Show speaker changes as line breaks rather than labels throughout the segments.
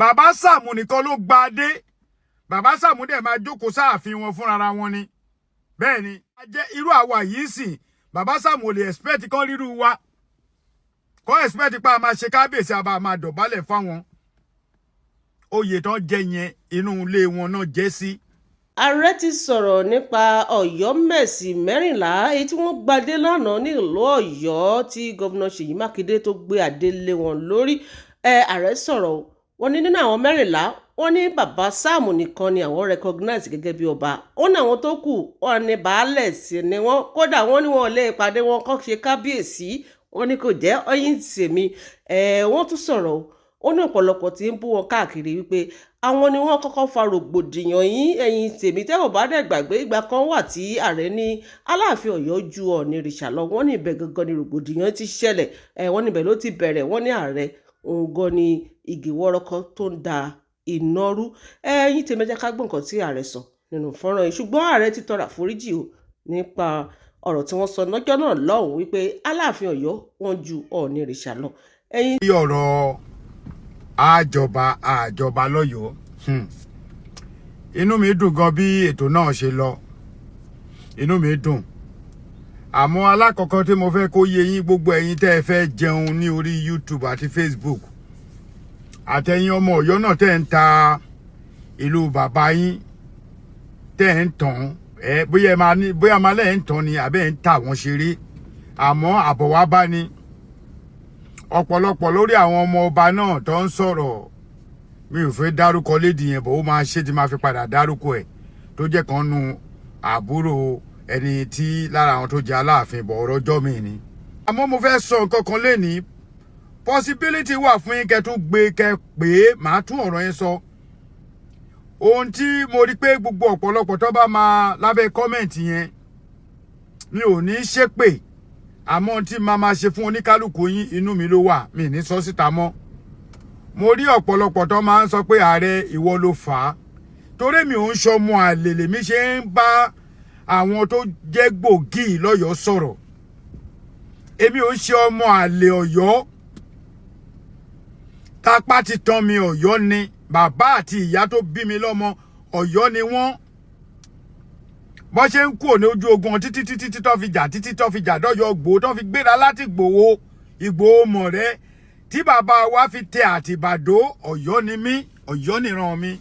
Bàbá Sàámú nìkan ló gba adé. Bàbá Sàámú dẹ̀ máa jókòó sáàfin wọn fúnra wọn ni. Bẹ́ẹ̀ ni, jẹ́ irú àwa yìí sìn, Bàbá Sàámú ò lè expect kán rírú wa, kọ́ expect pa máa ṣe kábíyèsí, àbá máa dọ̀bálẹ̀ fáwọn. Oyè tán jẹ yẹn, inú ilé wọn náà jẹ́ sí.
Ààrẹ ti sọ̀rọ̀ nípa Ọ̀yọ́mẹ̀sì 14 èyí tí wọ́n gbadé lánàá nílùú Ọ̀yọ́, tí Gómìnà Ṣèyí Mákindé tó gbé adé lé wọn lórí. Ààrẹ sọ̀rọ̀, wọ́n ní nínú àwọn 14, wọ́n ní Bàbá Sáàmù nìkan ni àwọn recognize gẹ́gẹ́ bí ọba. Wọ́n ní àwọn tó kù, wọ́n ní baálẹ̀ sí ni wọ́n. Kódà wọ́n ní wọn lè pàdé wọn kọ́ ṣe kábíyèsí. Wọ́n ní kò jẹ́ ọyìn tèmi. Wọ́n tún sọ̀rọ̀, ó ní ọ̀pọ̀lọpọ̀ tí ń bú wọn káàkiri wípé àwọn ni wọ́n kọ́kọ́ fa rògbòdìyàn yín. Ẹ̀yin tèmi, tẹ́ ò bá dẹ̀ gbàgbé, ìgbà kan wà tí ààrẹ ní Aláàfin Ọ̀yọ́ ju Ọ̀nìrìṣà lọ. Wọ́n ní ibẹ̀ gangan ni rògbòdìyàn ti ṣẹlẹ̀. Wọ́n níbẹ̀ ló ti bẹ̀rẹ̀. Wọ́n ní ààrẹ òun gan ni igi wọ́rọ́kọ́ tó ń da iná rú. Ẹ̀yin tèmi, ẹ jẹ́ ká gbọ́ nǹkan tí ààrẹ sọ nínú fọ́nrán yìí. Ṣùgbọ́n ààrẹ ti tọrọ àforíjì o nípa ọ̀rọ̀ tí wọ́n sọ lọ́jọ́ náà lọ́hùn wípé Aláàfin Ọ̀yọ́ wọ́n ju Ọ̀nìrìṣà lọ. Ẹ̀yin.
Ọ̀rọ̀ àjọba àjọba lọ́yọ̀ọ́, inú mi dùn gan bí ètò náà ṣe lọ, inú mi dùn. Àmọ́ alákọ̀ọ́kọ́ tí mo fẹ́ kó yé yín, gbogbo ẹ̀yin tẹ́ ẹ fẹ́ jẹun ní orí YouTube àti Facebook, àtẹ̀yin ọmọ Ọ̀yọ́ náà tẹ́ ń ta ìlú bàbá yín, tẹ́ ń tàn ẹ, bóyá ẹ máa ní, bóyá máa lẹ́ ń tàn ni àbẹ́ ń tà wọ́n ṣeré. Àmọ́ àbọ̀ wá bá ní ọ̀pọ̀lọpọ̀ lórí àwọn ọmọ ọba náà tó ń sọ̀rọ̀. Mi ò fẹ́ dárúkọ lady yẹn bọ̀, ó máa ṣe tí máa fi padà dárúkọ ẹ̀, tó jẹ́ kan nu àbúrò ẹni tí lára àwọn tó jẹ́ Aláàfin bọ̀. Ọ̀rọ̀ ọjọ́ mi ni. Àmọ́ mo fẹ́ sọ nǹkan kan lénìí. Possibility wà fún yín kẹ́ tún gbé kẹ́ pé màá tún ọ̀rọ̀ yẹn sọ. Ohun tí mo rí pé gbogbo ọ̀pọ̀lọpọ̀ tó bá máa lábẹ́ comment yẹn, mi ò ní ṣépè, àmọ́ tí màá máa ṣe fún oníkálukú yín, inú mi ló wà, mi ní sọ síta mọ́. Mo rí ọ̀pọ̀lọpọ̀ tó máa ń sọ pé, "Ààrẹ, ìwọ ló fà á." Torí mi ò ń ṣọmọ àlè lèmi ṣe ń bá àwọn tó jẹ́ gbòógì lọ́yọ̀ọ́ sọ̀rọ̀. Èmi ò ń ṣe ọmọ àlè Ọ̀yọ́. Tápá ti tán mi, Ọ̀yọ́ ni bàbá àti ìyá tó bí mi lọ́mọ, Ọ̀yọ́ ni wọ́n. Bọ́n ṣe ń kúrò ní ojú ogun títí títí tí tó fi jà, títí tó fi jà dọ́yọ̀ Ìgbòho, tó fi gbéra láti Ìgbòho, Ìgbòho mọ̀rẹ́ tí bàbá wa fi tẹ àtìbàdó. Ọ̀yọ́ ni mí, Ọ̀yọ́ nìran mi.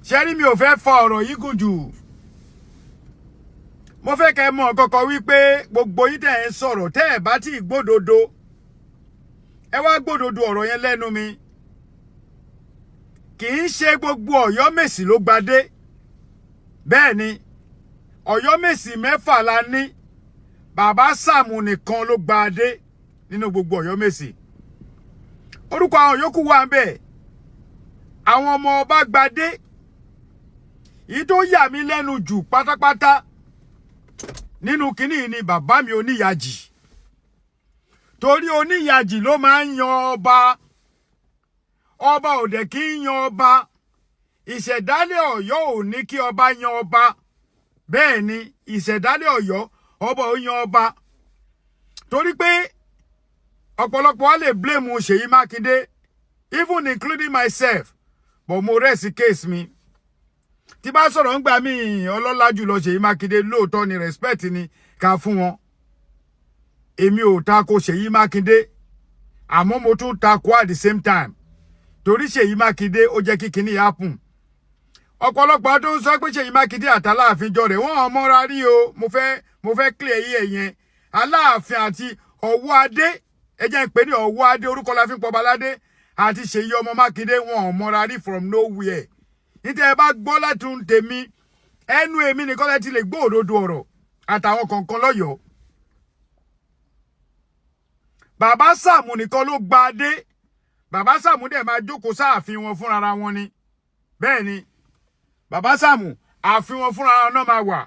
Ṣé rí, mi ò fẹ́ fa ọ̀rọ̀ yìí gùn jù. Mo fẹ́ kẹ́ mọ̀ kọ́kọ́ wípé gbogbo yín tẹ̀ ń sọ̀rọ̀, tẹ́ ẹ̀ bá tí ì gbódodo, ẹ wá gbódodo ọ̀rọ̀ yẹn lẹ́nu mi. Kì í ṣe gbogbo Ọ̀yọ́mèsì ló gbadé. Bẹ́ẹ̀ ni, Ọ̀yọ́mèsì 6 la ní. Bàbá Sàámù nìkan ló gbadé nínú gbogbo Ọ̀yọ́mèsì. Orúkọ àwọn yòókù wà ń bẹ̀, àwọn ọmọ ọba gbadé. Èyí tó yà mí lẹ́nu jù pátápátá nínú kínní ni bàbá mi Oníyàjì, torí Oníyàjì ló máa ń yan ọba. Ọba ò dẹ̀ kí ń yan ọba. Ìṣẹ̀dálẹ̀ Ọ̀yọ́ ò ní kí ọba yan ọba. Bẹ́ẹ̀ ni, ìṣẹ̀dálẹ̀ Ọ̀yọ́, ọba ò yan ọba. Torí pé ọ̀pọ̀lọpọ̀ wa lè blame Ṣèyí Mákindé, even including myself, but mo rest case mi. Tí bá sọ̀rọ̀ ń gbà mí, ọlọ́lá jùlọ Ṣèyí Mákindé, lóòótọ́ ni, respect ni ká fún wọn. Èmi ò tako Ṣèyí Mákindé, àmọ́ mo tún tako at the same time, torí Ṣèyí Mákindé ó jẹ́ kí kinní happen. Ọ̀pọ̀lọpọ̀ tó ń sọ pé Ṣèyí Mákindé àtàláàfin jọ rẹ̀, wọ́n mọ́ra rí o. Mo fẹ́ clear yí ẹ̀ yẹn. Aláàfin àti ọwọ́ adé, ẹ jẹ́ ń pè ní ọwọ́ adé, orúkọ la fi ń pọba ládé, àti Ṣèyí ọmọ Mákindé, wọn ò mọ́ra rí from nowhere. Níta ẹ bá gbọ́ látún tèmi, ẹnu èmi nìkan lẹ ti lè gbọ́ òdodo ọ̀rọ̀ àtàwọn kọ̀ọ̀kan lọ́yọ̀ọ́. Bàbá Sàámù nìkan ló gba adé. Bàbá Sàámù dẹ̀ máa jókòó sáàfin wọn fúnra wọn ni. Bẹ́ẹ̀ ni, Bàbá Sàámù, ààfin wọn fúnra wọn náà máa wà.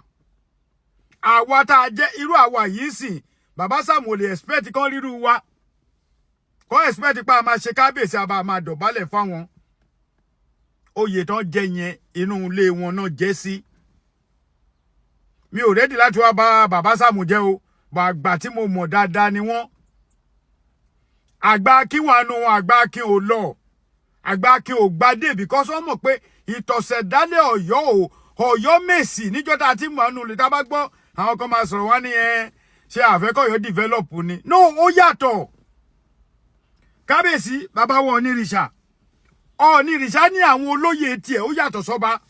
Àwa tá a jẹ́ irú àwa yìí sìn, Bàbá Sàámù ò lè expect kán rírú wa, kọ́ expect pa máa ṣe kábíyèsí, àbá máa dọ̀bálẹ̀ fáwọn. Oyè tán jẹ yẹn, inú ilé wọn náà jẹ́ sí. Mi ò ready láti wá bá Bàbá Sàámù jẹ́ o. Àgbà tí mo mọ̀ dáadáa ni wọ́n. Àgbà kí wà nù wọn, àgbà kí ò lọ. Àgbà Akin ò gbadé because wọ́n mọ̀ pé ìtọ̀sẹ̀dálẹ̀ Ọ̀yọ́ ò Ọ̀yọ́ Mèsì níjọ́ tá a ti mọ̀ ọ́nù lè tá a bá gbọ́ àwọn kan máa sọ̀rọ̀ wá ní ẹ ṣe àfẹ́kọ̀yọ́ develop ni. No, ó yàtọ̀. Kábíyèsí, bàbá wọn Ọ̀nìrìṣà, Ọ̀nìrìṣà ní àwọn olóyè tiẹ̀, ó yàtọ̀ sọ́ba.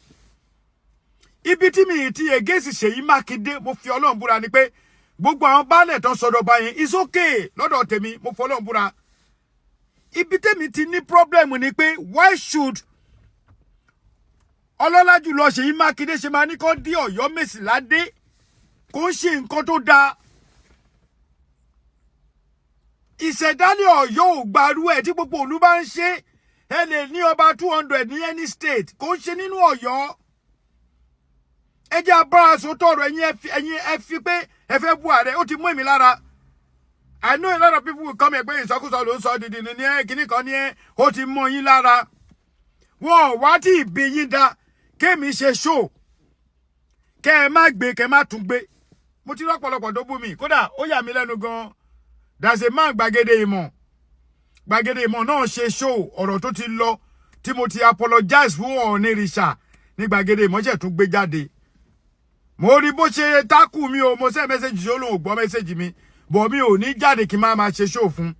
Ibi tí mi ti against Ṣèyí Mákindé, mo fi Ọlọ́run búra, ni pé gbogbo àwọn baálẹ̀ tó ń sọdọ̀ bá yẹn is okay lọ́dọ̀ tèmi. Mo fọ Ọlọ́run búra, ibi tèmi ti ní problem ni pé why should ọlọ́lá jùlọ Ṣèyí Mákindé ṣe máa ní kó dí Ọ̀yọ́ Mèsì ládé? Kò ń ṣe nǹkan tó dáa. Ìṣẹ̀dálẹ̀ Ọ̀yọ́ ò gbarú ẹ̀. Tí gbogbo ìlú bá ń ṣe, ẹ lè ní ọba 200 ní any state, kò ń ṣe nínú Ọ̀yọ́. Ẹ jẹ́ abára sòótọ́ ọ̀rọ̀. Ẹ̀yin ẹ fi pé ẹ fẹ́ bú ààrẹ, ó ti mú èmi lára. I know a lot of people will come here pé ìsọkúsọ ló ń sọ dídì ní ẹ kíní kan ní ẹ, ó ti mú yín lára. Wọn ò wá tí ì bí yín dá kémi ṣe show, kẹ́ ẹ má gbé, kẹ́ ẹ má tún gbé. Mo ti rọ́pọ̀lọpọ̀ tó bú mi, kódà ó yà mí lẹ́nu gan-an. There's a man, Gbàgede Ìmọ̀. Gbàgede Ìmọ̀ náà ṣe show ọ̀rọ̀ tó ti lọ tí mo ti apologize fún Ọ̀nìrìṣà ní Gbàgede Ìmọ̀ ṣẹ̀ tún gbé jáde. Mo rí bó ṣe tákù mi o. Mo send message sí, olóhùn gbọ́ message mi bọ̀. Mi ò ní jáde kí n máa máa ṣe show fún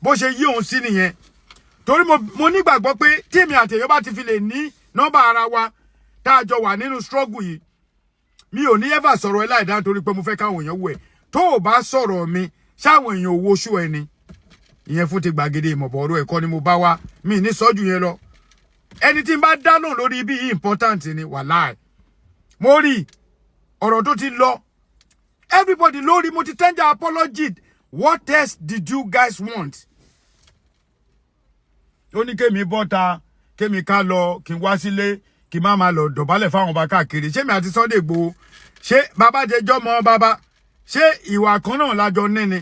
bó ṣe yí òun sí nìyẹn, torí mo nígbàgbọ́ pé tí èmi àti èèyàn bá ti fi lè ní nọ́mbà ara wa, tá a jọ wà nínú struggle yìí, mi ò ní ever sọ̀rọ̀ ẹ láì dá, nítorí pé mo fẹ́ káwọn èèyàn wò ẹ̀. Tó o bá sọ̀rọ̀ mi, ṣáwọn èèyàn owó oṣù ẹ ni ìyẹn fún ti Gbàgede Ìmọ̀bọ̀. Ọ̀rọ̀ ẹ̀kọ́ ni mo bá wá, mi ní sọ́jú yẹn lọ. Ẹni tí n bá dá lóhùn lórí ibi yìí important ni, wàláì. Mo rí ọ̀rọ̀ tó ti lọ, everybody lórí mo ti tender apology. What else did you guys want? Ó ní kémi bọ́ta, kémi ká lọ, kí n wá sílé, kí n má máa lọ dọ̀bálẹ̀ fáwọn ọba káàkiri. Ṣé mi àti Sunday Igboho, ṣé bàbá jẹjọ́ mọ́ bàbá? Ṣé ìwà kan náà lájọ ní ni?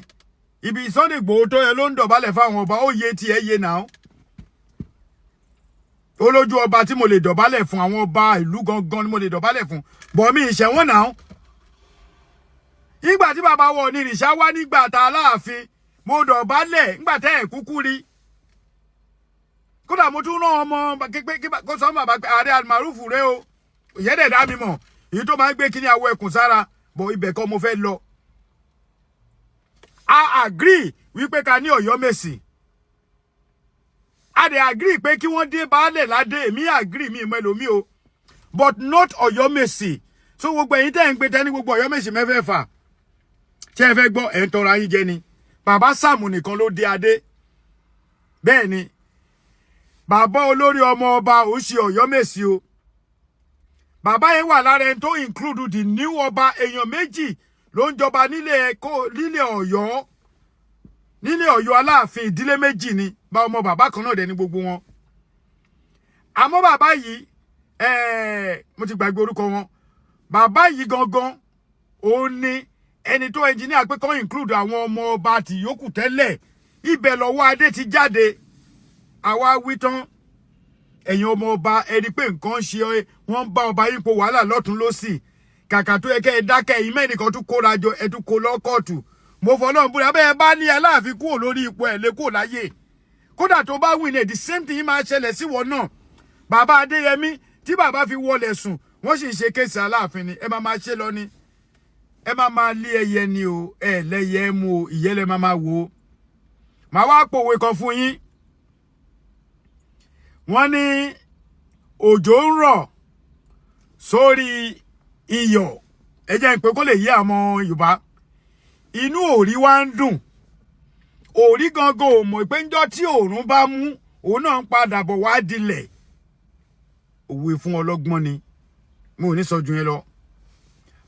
Ibi Sunday Igboho tó yẹ ló ń dọ̀bálẹ̀ fáwọn ọba, ó yé tiẹ̀ yé náà. Ó lójú ọba tí mo lè dọ̀bálẹ̀ fún, àwọn ọba ìlú gangan ni mo lè dọ̀bálẹ̀ fún bọ̀, mi ìṣẹ̀wọ̀n náà. Ìgbà tí bàbá wọ Onírìṣà wá nígbà tá Aláàfin, mo dọ̀bálẹ̀ nígbà tẹ́ ẹ̀ kúkú rí. Kódà mo tún rán ọmọ pé kó sọ bàbá pé ààrẹ Almarufu rẹ o, ìyẹn dẹ̀ dá mi mọ̀, èyí tó máa ń gbé kíní àwọ̀ ẹkùn sára bọ̀. Ibẹ̀ kọ́ mo fẹ́ lọ. A agree wípé ká ní Ọ̀yọ́ Mèsì, a dẹ̀ agree pé kí wọ́n dé baálẹ̀ ládé. Èmi agree, mi ìmọ̀ ẹlòmí o, but not Ọ̀yọ́ Mèsì. So gbogbo ẹ̀yin tẹ́ ń gbé tẹ́ ní gbogbo Ọ̀yọ́ Mèsì mẹ́fẹ̀ẹ̀fà tí ẹ fẹ́ gbọ́, ẹ̀ ń tọrọ ayín jẹ ni. Bàbá Sàmù nìkan ló dé adé. Bẹ́ẹ̀ ni bàbá olórí ọmọ ọba ò ṣe Ọ̀yọ́ Mèsì o. Bàbá yẹn wà lára ẹni tó include the new ọba. Èèyàn méjì ló ń jọba nílé Ọ̀yọ́, nílé Ọ̀yọ́ Aláàfin. Ìdílé méjì ni bá ọmọ bàbá kan náà dẹ̀ ní gbogbo wọn. Àmọ́ bàbá yìí, mo ti gbàgbé orúkọ wọn, bàbá yìí gangan òun ni ẹni tó engineer pé kọ́ include àwọn ọmọ ọba tìyókù tẹ́lẹ̀. Ibẹ̀ lọ́wọ́ adé ti jáde. Àwa wí tán, ẹ̀yin ọmọ ọba, ẹni pé nǹkan ṣe wọ́n ń bá ọba yín po wàhálà lọ́tún lọ́sì. Kàkà tó yẹ kẹ́ ẹ dákẹ́, ẹ̀yin mẹ́rin kan tún kóra jọ, ẹ tún kó lọ́kọ̀ọ̀tù. Mo fọlọ́run búra, bẹ́ẹ̀ bá ní Aláàfin kúrò lórí ipò ẹ̀ lé kúrò láyé. Kódà tó bá win ẹ̀, the same thing máa ṣẹlẹ̀ sí wọn náà. Bàbá Adéyẹmí tí bàbá fi wọlé sùn, wọ́n sì ń ṣe case Aláàfin ni. Ẹ máa máa ṣe lọ ni, ẹ máa máa lé ẹyẹ ni o, ẹ lẹ́yẹ mú o, ìyẹ́lẹ̀ máa máa wò ó. Màá wá pòwe kan fún yín. Wọ́n ní òjò ń rọ̀ sórí iyọ̀. Ẹ jẹ́ n pé kó lè yé àwọn Yorùbá. Inú òrí wa ń dùn, òrí gangan ò mọ̀ pé ńjọ́ tí òòrùn bá mú, òun náà ń padà bọ̀ wá dilẹ̀. Òwe fún ọlọ́gbọ́n ni, mo ò ní sọ ju yẹn lọ.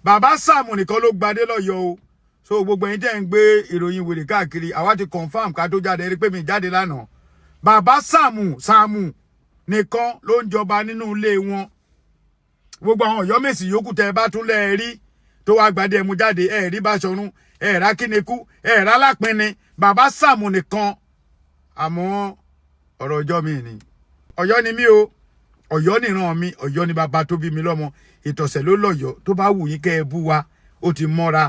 Bàbá Sàámù nìkan ló gbadé lọ́yọ̀ o. So gbogbo ẹ̀yin tẹ́ ń gbé ìròyìn wèrè káàkiri, àwa ti confirm ká tó jáde. Rí pé mi jáde lánàá. Bàbá Sàámù, Sàámù nìkan ló ń jọba nínú ilé wọn. Gbogbo àwọn Ọ̀yọ́mèsì yòókù tẹ́ ẹ bá tún lẹ́ẹ̀ rí tó wá gbadé ẹmu jáde, ẹ rí Báṣọ̀run, ẹ rà Kíníkú, ẹ rà Lápínní, bàbá Sàámù nìkan. Àmọ́ ọ̀rọ̀ ọjọ́ mi ni, Ọ̀yọ́ ni mí o, Ọ̀yọ́ nìran mi, Ọ̀yọ́ ni bàbá tó bí mi lọ́mọ. Ìtọ̀sẹ̀ ló lọ́yọ̀ọ́. Tó bá wù yín kẹ́ ẹ bú wa, ó ti mọ́ra.